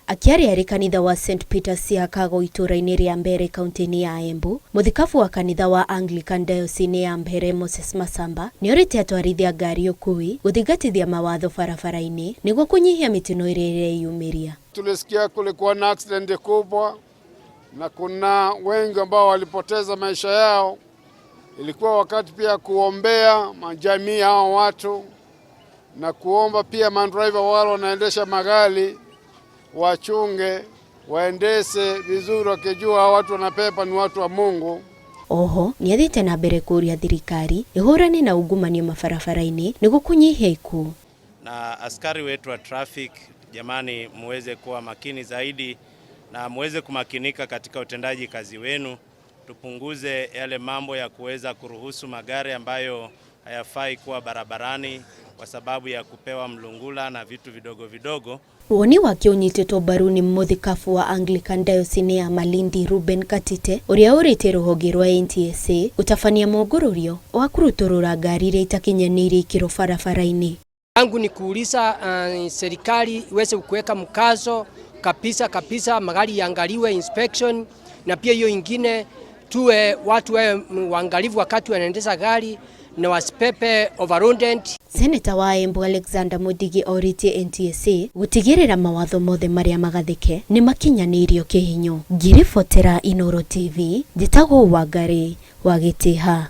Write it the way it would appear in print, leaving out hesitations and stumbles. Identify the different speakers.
Speaker 1: Akĩaria arĩ kanitha wa St Peter's Siakago itũũra-inĩ rĩa Mbere kaunti-inĩ ya Embu, mũthikabu wa kanitha wa Anglican Diocese-inĩ ya Mbere Moses Masamba nĩorĩtie atwarithia ngari ũkui gũthingatithia mawatho barabara-inĩ nĩguo kũnyihia mĩtino ĩrĩa ĩreyumĩria.
Speaker 2: Tulisikia kulikuwa na accident kubwa na kuna wengi ambao walipoteza maisha yao. Ilikuwa wakati pia kuombea majamii hao watu na kuomba pia mandriver wale wanaendesha magari wachunge, waendeshe vizuri, wakijua hao watu wanapepa ni watu wa Mungu.
Speaker 1: Oho nĩathiĩte na mbere kũũria thirikari ĩhũrane na ungumania mabarabara-inĩ nĩguo kũnyihia ikuũ.
Speaker 3: Na askari wetu wa traffic, jamani, muweze kuwa makini zaidi na muweze kumakinika katika utendaji kazi wenu. Tupunguze yale mambo ya kuweza kuruhusu magari ambayo hayafai kuwa barabarani kwa sababu ya kupewa mlungula na vitu vidogo vidogo.
Speaker 1: Woni wake ũnyitĩtwo mbaru nĩ mũthikabu wa Anglican Diocese ya Malindi Ruben Katite ũrĩa ũrĩtie rũhonge rwa NTSA gũtabania mũngũrũrio wa kũrutũrũra ngari iria itakinyanĩirie ikĩro barabara-inĩ.
Speaker 4: Yangu ni kuuliza serikali iweze kuweka mkazo kabisa kabisa, magari yaangaliwe inspection, na pia hiyo ingine tuwe watu wawe waangalifu wakati wanaendesha gari na wasipepe overloaded.
Speaker 1: Seneta wa Embu Alexander Mudigi orĩtie NTSA gũtigĩrĩra mawatho mothe marĩa magathĩke nĩ makinyanĩirio kĩhinyo. Ngĩribotera Inooro TV, njĩtagwo Wangari wa Gĩtĩha.